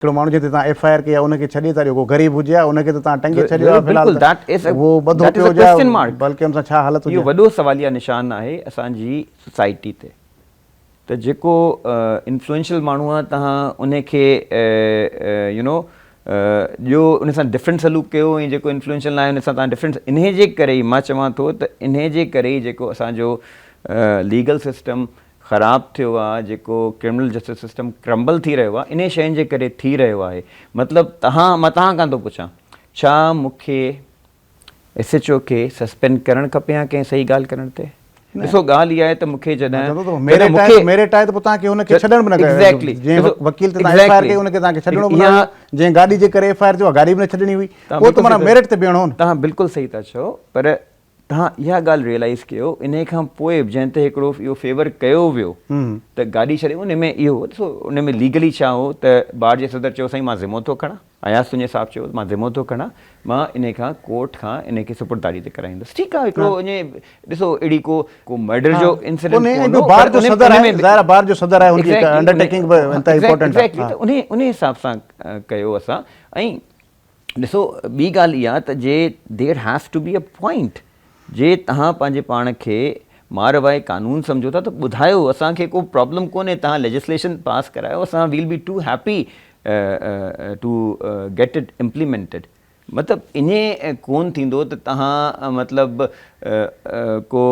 هڪڙو ماڻهو جنهن تي توهان ايف I R ڪئي آهي ان کي ڇڏي ٿا ڏيو، ڪو غريب هجي ها ان کي ته توهان ٽنگي ڇڏيو ها في الحال ته اهو ٻڌو پيو هجي ها بلڪه ان سان ڇا حالت هجي ها. اهو وڏو سواليه نشان آهي اسان جي سوسائٽي تي ته جيڪو انفلوئنشل ماڻهو آهي توهان ان کي يو نو ڏيو ان سان ڊفرنٽ سلوڪ ڪيو ۽ جيڪو انفلوئنشل ناهي ان سان توهان ڊفرنٽ انهي جي ڪري ئي مان چوان ٿو ته انهي جي ڪري ئي جيڪو اسان جو ليگل سسٽم خراب ٿيو آ جيڪو ڪرمنل جسٽس سسٽم ڪرمبل ٿي رهيو آ انهي شين جي ڪري ٿي رهيو آهي مطلب توهان مان توهان کان ٿو پڇان ڇا مون کي ايس ايڇ او کي سسپينڊ ڪرڻ کپي يا ڪنهن صحيح ڳالهه ڪرڻ تي ڏسو ڳالهه اها آهي ته مون کي جڏهن ميرٽ آهي ته ميرٽ آهي ته پوء توهان کي ان کي ڇڏڻ به نه ايگزيڪٽلي جنهن وڪيل تي توهان ايف I R ڪئي ان کي توهان کي ڇڏڻو به نه هو جنهن گاڏي جي ڪري ايف I R ٿيو اها گاڏي به نه ڇڏڻي هئي پوء ته معنيٰ ميرٽ تي بيهڻو هو نه. توهان بلڪل صحيح ٿا چئو پر توهان اها ڳالهه ريئلائيز ڪيو انهي کان پوء به جنهن تي هڪڙو اهو فيور ڪيو ويو ته گاڏي ڇڏي ان ۾ اهو ڏسو ان ۾ ليگلي ڇا هو ته بار جي صدر چيو سائين مان ذمو ٿو کڻان اياز تنهنجي صاحب چيو مان ذمو ٿو کڻان مان انهي کان ڪورٽ کان انهي کي سپرداري تي ڪرائيندس ٺيڪ آهي هڪڙو انهي ڏسو اهڙي ڪو ڪو مرڊر جو انسيڊنٽ ڪونه هو بار جو صدر آهي ظاهر بار جو صدر آهي ان جي انڊرٽيڪنگ به انتهائي امپورٽنٽ آهي ته انهي انهي حساب سان ڪيو اسان ۽ ڏسو ٻي ڳالهه اها ته جي there has to be a point جي توهان پنهنجي پاڻ کي ماروائي قانون سمجهو ٿا ته ٻڌايو اسان کي ڪو پرابلم ڪونهي توهان ليجسليشن پاس ڪرايو اسان we'll be too happy to get it implemented مطلب ائين ڪون ٿيندو ته توهان مطلب ڪو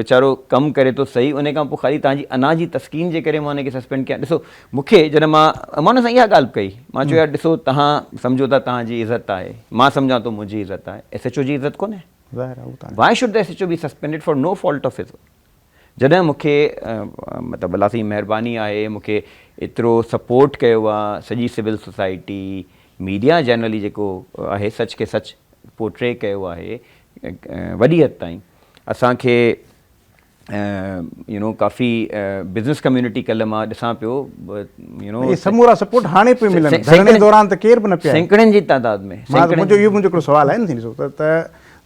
ويچارو ڪم ڪري ٿو صحيح ان کان پوء خالي توهان جي انا جي تسڪين جي ڪري مان ان کي سسپينڊ ڪيان ڏسو مون کي جڏهن مان مان ان سان اها ڳالهه به ڪئي مان چيو يار ڏسو توهان سمجهو ٿا توهان جي عزت آهي مان سمجهان ٿو منهنجي عزت آهي ايس ايڇ او جي عزت ڪونهي why should the S H O be suspended for no fault of his جڏهن مون کي مطلب الله سائين مهرباني آهي مون کي ايترو سپورٽ ڪيو آهي سڄي سول سوسائٽي ميڊيا جنرلي جيڪو آهي سچ کي سچ پورٽري ڪيو آهي وڏي حد تائين اسان کي يو نو ڪافي بزنس ڪميونٽي ڪلهه مان ڏسان پيو يو نو اهي سمورا سپورٽ هاڻي پيو ملن ڌرڻي دوران ته ڪير به نه پيا سينڪڙن جي تعداد ۾ منهنجو اهو منهنجو هڪڙو سوال آهي نه ڏسو ته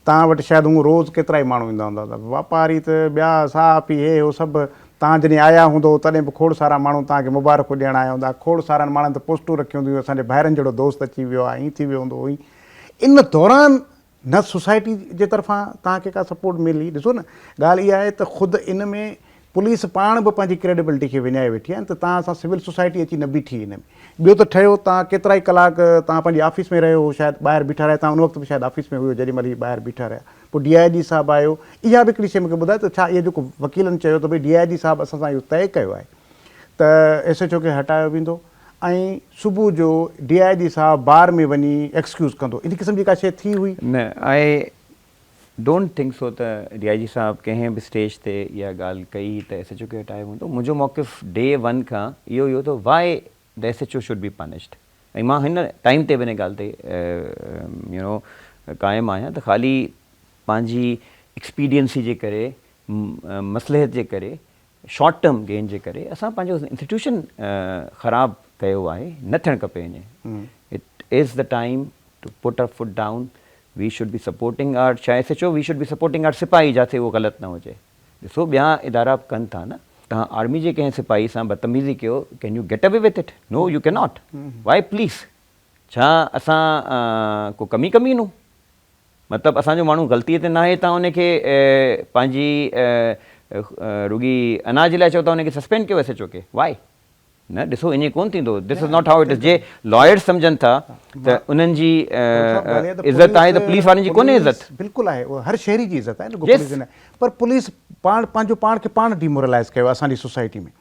توهان وٽ شايد هونء روز ڪيترائي ماڻهو ايندا هوندا ته واپاري ته ٻيا صحافي هي هو سڀ توهان جڏهن آيا هوندو تڏهن به کوڙ سارا ماڻهو توهان کي مبارڪون ڏيڻ آيا هوندا کوڙ سارن ماڻهن ته پوسٽون رکيون هونديون اسان جي ڀائرن جهڙو دوست اچي ويو آهي ائين ٿي ويو هوندو هئي ان دوران نه سوسائٽي جي طرفان توهان کي ڪا سپورٽ ملي ڏسو نه ڳالهه اها آهي ته خود ان ۾ پوليس پاڻ به پنهنجي ڪريڊبلٽي کي وڃائي ويٺي آهي ته توهان سان سول سوسائٽي اچي نه بيٺي ان ۾ ٻيو ته ٺهيو توهان ڪيترائي ڪلاڪ توهان پنهنجي آفيس ۾ رهيو هو شايد ٻاهر بيٺا رهيا توهان ان وقت به شايد آفيس ۾ هيو جيڏي مهل هي ٻاهر بيٺا رهيا پوء ڊي I جي صاحب آيو اها به هڪڙي شيء مون کي ٻڌايو ته ڇا اهو جيڪو وڪيلن چيو ته ڀئي ڊي I جي صاحب اسان سان اهو طئي ڪيو آهي ته ايس ايڇ او کي هٽايو ويندو ۽ صبح جو ڊي I جي صاحب بار ۾ وڃي ايڪسڪيوز ڪندو ان قسم جي ڪا شيء ٿي هئي؟ نه I don't think سو ته ڊي I جي صاحب ڪنهن به اسٽيج تي اها ڳالهه ڪئي ته ايس ايڇ او کي هٽايو ويندو منهنجو موقف ڊي ون کان اهو ئي هو ته why the S H O should be punished ۽ مان هن ٽائيم تي به ان ڳالهه تي يو نو قائم آهيان ته خالي پنهنجي ايڪسپيڊينسي جي ڪري مصلحت جي ڪري شارٽ ٽرم گين جي ڪري اسان پنهنجو انسٽيٽيوشن خراب ڪيو آهي نه ٿيڻ کپي ائين it is the time to put our foot down we should be supporting our ڇا S H O we should be supporting our سپاهي جاٿي اهو غلط نه هجي ڏسو ٻيا ادارا به ڪن ٿا نه توهان آرمي جي ڪنهن سپاهي سان بدتميزي ڪيو can you get away with it no you can not why police ڇا اسان ڪو ڪمي ڪمينو مطلب اسان جو ماڻهو غلطيء تي ناهي تان ان کي پنهنجي رڳي انا جي لاء چئو ٿا ان کي سسپينڊ ڪيو ايس ايڇ او کي وائي نه ڏسو ائين ڪون ٿيندو this is not how it is جي لائرز سمجهن ٿا ته انهن جي عزت آهي ته پوليس وارن جي ڪونهي عزت بلڪل آهي اهو هر شهري جي عزت آهي نه رڳو پوليس جي نه پر پوليس پاڻ پنهنجو پاڻ کي پاڻ ڊيمورلائز ڪيو اسان جي سوسائٽي ۾.